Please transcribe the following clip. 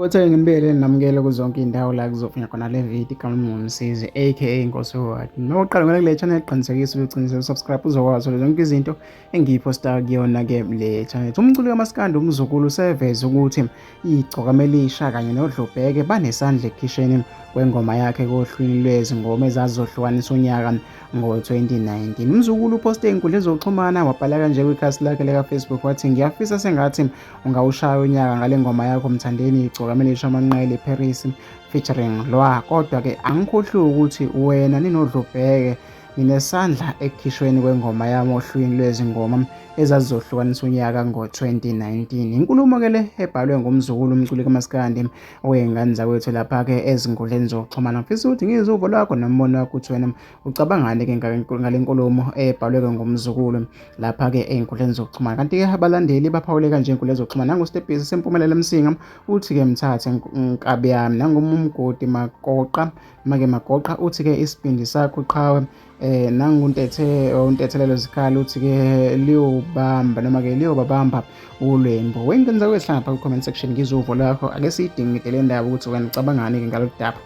Othe ngimbele namukele kuzonke iy'ndawo la kuzofunya khona le video igama ngumsizi aka Inkosi Howard. Nokuqala ngale kule channel qinisekisa ukuthi usubscribe uzokwazi zonke izinto engiyiphosta kuyona-ke le channel. Umculi kamaskandi uMzukulu useveze ukuthi igcokama elisha kanye noDlubheke banesandla ekukhisheni kwengoma yakhe kohlwini lwezingoma ezazizohlukanisa unyaka ngo-2019. UMzukulu uphoste ey'nkundleni zokuxhumana wabhala kanje kwikhasi lakhe lika-Facebook wathi ngiyafisa sengathi ungawushaya unyaka ngale ngoma yakho Mthandeni igcokama elisha amanqele eParis featuring Lwa kodwa-ke angikhohliwe ukuthi wena ninoDlubheke Nginesandla ekukhishweni kwengoma yami ohlwini lwezingoma ezazizohlukanisa unyaka ngo-2019. Inkulumo-ke le ebhalwe ngumzukulu umculi kamaskandi oyingane zakwethu lapha-ke ezinkundleni zokuxhumana. Ngifisa ukuthi ngizwe uvo lwakho nombono wakho ukuthi wena ucabangani-ke ngale nkulumo ebhalwe-ke ngumzukulu lapha-ke ey'nkundleni zokuxhumana. Kanti-ke abalandeli baphawule kanje ey'nkundleni zokuxhumana. Nangustebhisi Sempumelelo Msinga uthi-ke mthathe nkabi yami nangumumgodi makoqa Make Magoqa uthi-ke isibindi sakho qhawe nanguntethe untethelelo zikhali uthi-ke liyobamba noma-ke liyobabamba ulwembu. Wengane zakwethu hlangapha ku-comment section ngizwe uvo lwakho ake siyidingide le ndaba ukuthi wena ucabangani-ke ngalolu daba.